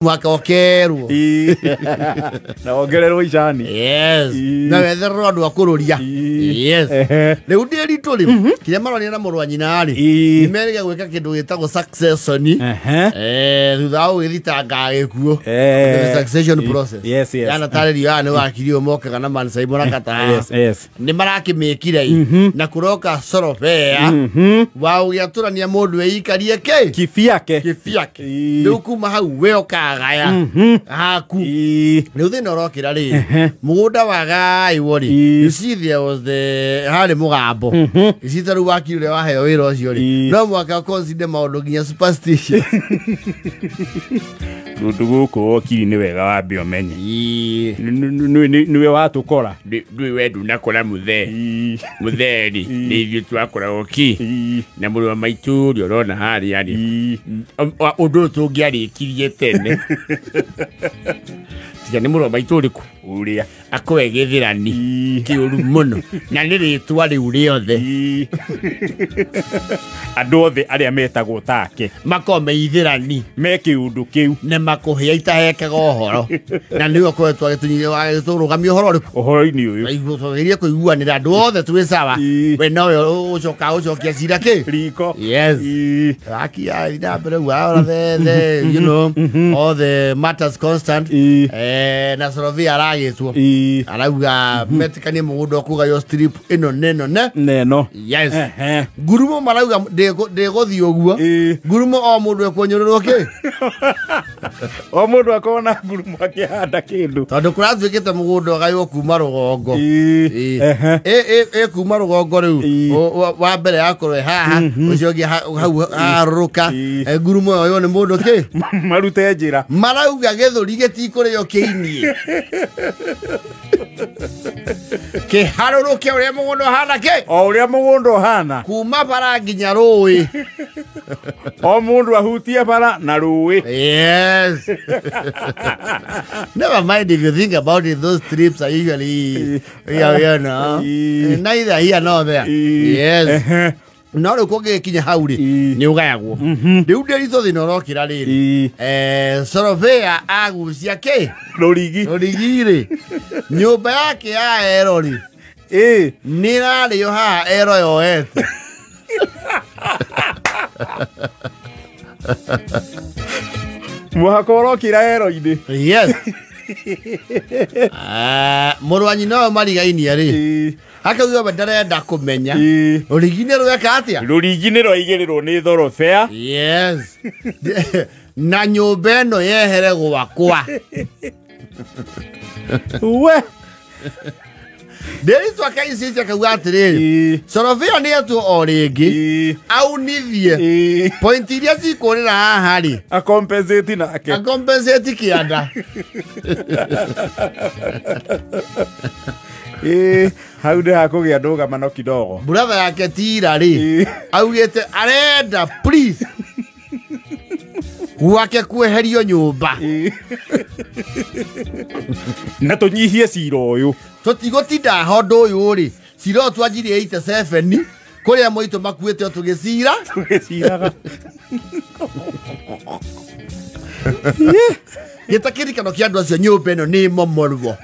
Mwaka ũkerwo. Na wongererwo icani. Yes. Na wethererwo andũ a kũrũria. Yes. Rĩu ndĩ ritũ rĩ, kĩrĩa maroria na mũrũ wa nyina rĩ, nĩ merĩga gwĩka kĩndũ gĩtagwo succession. Thutha wa gũgĩthitanga gĩkuũ. The succession process. Yes, yes. Yana tarĩrio aya nĩ wakiri ũyũ mokaga na Mansaimo na Kataha. Yes, yes. Nĩ marakĩmĩkire i na kũroka sorobea wa ũgĩatũrania mũndũ eikarie kĩ Kibiake. Kĩbiake. Rĩu kuma hau we ũkagaya haku. Rĩu thĩna ũrokĩra rĩ, mũgũnda wagaĩwo rĩ, you see there was the harĩ mũgambo icita rĩu wakiri ũrĩa waheo wĩra ũcio rĩ, no mũhaka consider maũndũ nginya superstition. Rũndũ gũkũ wokiri nĩ wega wambe ũmenye. Nĩwe watũkora. Ndũĩ we ndunakora mũthee. Mũthee-rĩ, nĩ ithuĩ twakoragwo ki. Na mũrũ wa maitũ ũrĩa ũrona harĩa rĩ, ũndũ ũyũ tũngĩarĩkirie tene. Tiga nĩ mũrũ wa maitũ ũrĩkũ? Ũrĩa. Akoe gĩthĩrani kĩũru mũno. Na nĩ rĩtwa rĩu rĩothe. Andũ othe arĩa metagwo take. Makorwo me ithĩrani. Me kĩũndũ kĩu. Nĩ makũhĩa itahekaga ũhoro. Na nĩwe ũkoretwo agĩtũrũgamia ũhoro ũrĩkũ? Ũhoro-inĩ ũyũ. Twageria kũiguanĩra andũ othe twĩ sawa. We nowe ũcoka ũcokia cira kĩ? Riko. Yes. Haki ya na mbere ũguo, the, you know, all the matters constant. Na Sorovia aragĩtwo. Arauga metĩkanie mũgũnda ũkũgaywo strip ĩno neno ne. Neno. Yes. Ngurumo marauga ndĩgũthiĩ ũguo. Ngurumo o mũndũ ekũnyũrũrwo kĩ? O mũndũ akorwo na ngurumo akĩhanda kĩndũ. Tondũ kũratuĩkĩte mũgũnda ũgaywo kuma rũgongo. Kuma rũgongo rĩu wa mbere yakorwo haha, ũcio ũngĩ hau harũrũka. Ngurumo yoywo nĩ mũndũ kĩ? Marute njĩra. Marauga gĩthũri gĩtikũrĩo kĩinie. Kĩharũrũke ũrĩa mũgũnda ũhana kĩ? O ũrĩa mũgũnda ũhana. Kuma bara nginya rũĩ. O mũndũ ahutie bara na rũĩ. Yes. Never mind if you think about it, those trips are usually, you know, neither here nor there. Yes. No rĩu kũngĩgĩkinya hau rĩ, nĩ ũgayagwo. Rĩu ndĩritũ thĩna ũrokĩra rĩrĩ, Sorovea agucia kĩ? Rũrigi. Rũrigi rĩ. Nyũmba yake ya ero rĩ, nĩ ĩrarĩo haha ero yoete. Mũhaka ũrokĩra ero-inĩ. Yes. Mũrũ wa nyina ũyũ marigainie rĩ, akauga we ndarenda kũmenya. Rũrigi nĩ rweka atĩa? Rũrigi nĩ rwaigĩrĩrwo nĩ thorobea. Yes. Na nyũmba ĩno yehere gwakwa. We. Ndĩritũ akaicicia akauga atĩrĩrĩ, Sorovia nĩ etwo o rĩngĩ, aunithie point iria cikũrĩra haha rĩ, acompensate nake. Acompensate kĩanda. Hau nĩ hakũgĩa ndũgamano kidogo. Brother yake tira rĩ, augĩte arenda please gwake kweherio nyũmba. Na tũnyihie cira ũyũ. Tũtigũtinda ho ũndũ ũyũ rĩ, cira ũyũ twanjirie 87 kũrĩa moitũ makuĩte o tũgĩcira. Tũgĩciraga. Gĩtakĩrikano kĩa andũ acio nyũmba ĩno nĩ momorwo.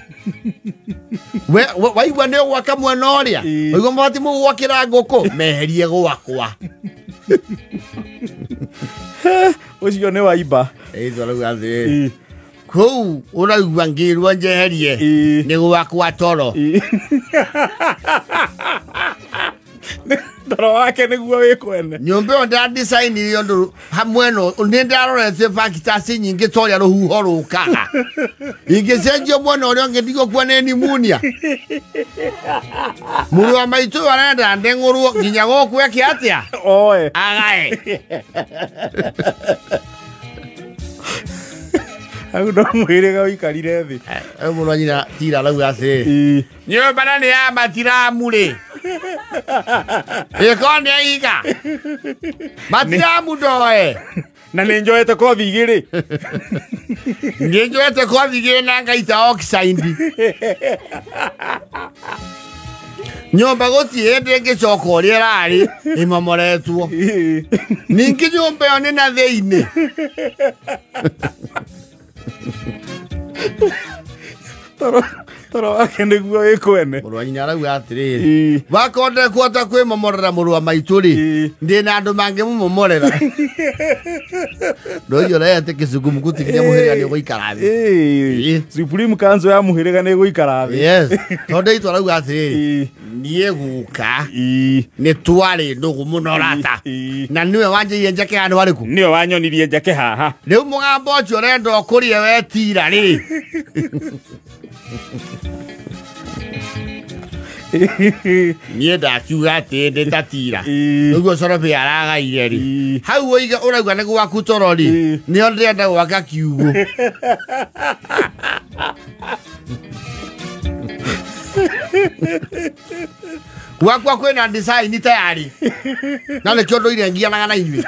We waigua nĩ ũgwaka mwena ũrĩa, waigua mabati mũgwakĩra ngũkũ, meherie gwakwa. Ũcio nĩ waimba. Ĩĩ, arauga atĩrĩrĩ, kũu ũraigua ngĩrwo njeherie nĩ gwakwa toro. Toro wake nĩguo wĩ kwene. Nyũmba ĩyo ndadicainirie ũndũ mwena nĩ ndarorete factors nyingĩ ta ũrĩa rũhuho rũkaga. Ingĩcenjio mwena ũrĩa ũngĩ ndigũkua nĩ pneumonia. Mũrũ wa maitũ ũyũ arenda ndeng'ũrwo nginya gũkũ eke atĩa? Oe. Agae. Hau no mwĩrĩga ũikarire thĩ. Mũrũ wa nyina tira arauga atĩrĩrĩ, nyũmba na nĩ ya matiramu rĩ, ĩkorwo nĩ aiga matiramu ndoe. Na nĩ njoete kothi igĩrĩ. Nĩ njoete kothi igĩrĩ na ngaita oxide. Nyũmba gũtirĩ hĩndĩ ĩngĩcoka ũrĩa ĩrarĩ ĩmomoretwo. Ningĩ nyũmba ĩyo nĩ na thĩinĩ. Toro wake nĩguo wĩ kwene. Mũrũ wa nyina arauga atĩrĩrĩ, wakorwo ndekuhota kwĩmomorera mũrũ wa maitũ rĩ, ndĩna andũ mangĩmũmomorera. Ndũĩ ũrehete kĩcungumkuti nginya mũhĩrĩga nĩ ũgũikara thĩ. Supreme Council ya mũhĩrĩga nĩ ĩgũikara thĩ. Yes. Tondũ itũ arauga atĩrĩrĩ, niĩ guka nĩ twarĩ ndũgũ mũno rata, na nĩwe wanjĩire njake handũ harĩkũ? Nĩwe wanyonirie njake haha. Rĩu mũgambo ũcio ũrenda ũkũrie wetira rĩ. Niĩ ndakiuga atĩ ndĩ ta tira ũguo Sorobe aragaire rĩ, hau ũiga ũrauga nĩ gwaku toro rĩ, nĩho ndĩrenda gwaka kiugũ. Gwakwa kwĩna design tayari, na nĩkĩo ndũire ngianaga na inyuĩ.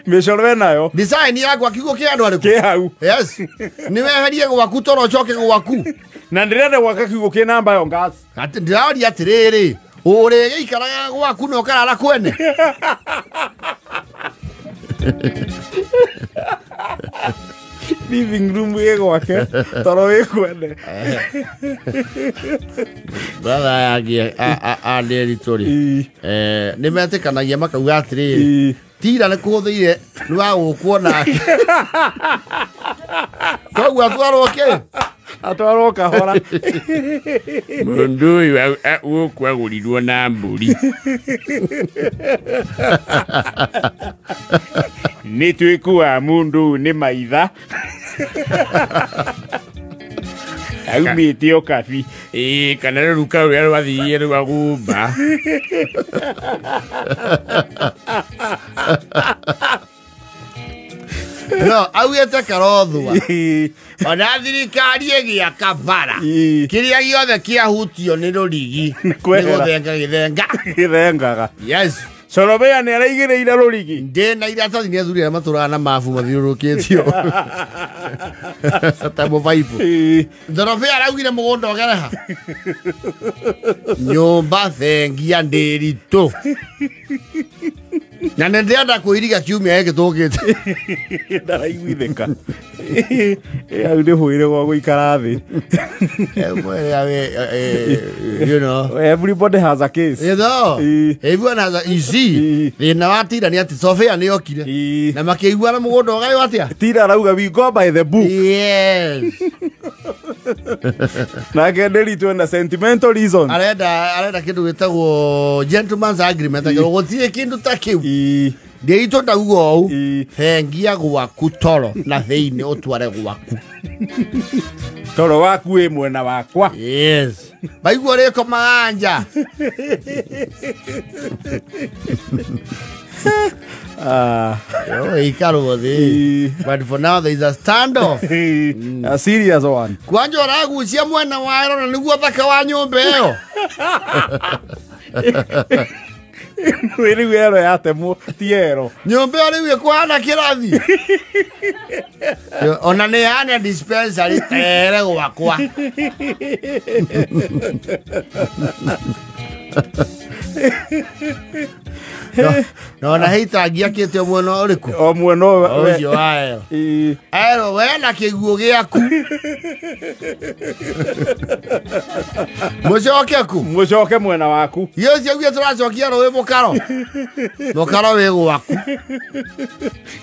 Mĩcoro ĩnayo design yakwa kiugũ kĩ andũ arĩkũ? Kĩ hau. Yes. Nĩ weherie gwaku toro ũcoke gwaku. Na ndĩrenda gwaka kiugũ kĩna biogas. Atĩ ndĩraria atĩrĩrĩ, ũrĩgĩikaraga gwaku na ũkarara kwene. Living room ĩ gwake, toro wĩ kwene. Brother yangĩ a Nderitu rĩ, nĩ metĩkanagia makauga atĩrĩrĩ, tira nĩ kũhũthĩire nĩ wa gũkwo nake. Koguo atwarwo kĩ? Atwarwo kahora. Mũndũ ũyũ gũkũ agũrirwo na mbũri. Nĩ twĩkuaga mũndũ ũyũ nĩ maitha. Aumĩte o kabi. Ĩĩ, kana rũruka rũrĩa rwathire rwagũmba. No, augĩte karothua. Ona thirikari ĩgĩaka bara, kĩrĩa gĩothe kĩahutio nĩ rũrigi nĩ gũthenga gĩthenga. Gĩthengaga. Yes. Sorobea nĩ araigĩrĩire rũrigi. Ndĩ na iratathi nĩ athuri arĩa matũraga na mabu mathiũrũrũkĩtio ta mũbaibũ. Sorobea araugire mũgũnda ũgereha. Nyũmba thengia Ndĩritũ. Na nĩ ndĩrenda kũiriga kiumia gĩkĩ tũkĩte. Ndaraiguithĩka. Hau nĩ hũire gwa gũikara thĩ. You know. Everybody has a case. You know. Everyone has a easy. Thĩna wa tira nĩ atĩ Sofia nĩ okire. Na makĩiguana mũgũnda ũgaywo atĩa? Tira arauga we go by the book. Yes. Nake Nderitu ena sentimental reasons. Arenda kĩndũ gĩtagwo gentleman's agreement, akĩrwo gũtirĩ kĩndũ ta kĩu. Nderitu ndauga ũũ, thengia gwaku toro na thĩinĩ ũtware gwaku. Toro waku wĩ mwena wakwa. Yes. Maigua ũrĩkomaga nja. Ikarwo thĩ. But for now there is a standoff. A serious one. Kwanja ũragucia mwena wa ero na nĩguo thaka wa nyũmba ĩyo. Rĩu ero yatemwo ti ero. Nyũmba ĩyo rĩu ĩkũhana kĩrathi. Ona nĩ hana dispensary tere gwakwa. No, na heitangi akĩte mwena ũrĩkũ? O mwena ũcio wa ero. Ero we na kĩguũ gĩaku. Mũcoke ku? Mũcoke mwena waku. Icio ciaugire tũracokia rũĩ mũkaro. Mũkaro wĩ gwaku.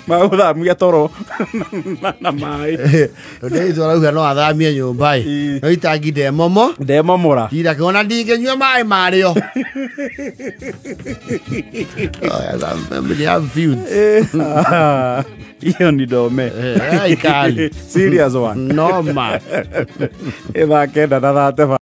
Magũthamia toro na maĩ. Nderitu arauga no athamie nyũmba ĩ. No itangi ndemomo. Ndemomora. Tira kĩona ndingĩnyua maĩ marĩo. Hiyo ni dome. Ikali. Serious one. Noma. Ithaa 9 na 35.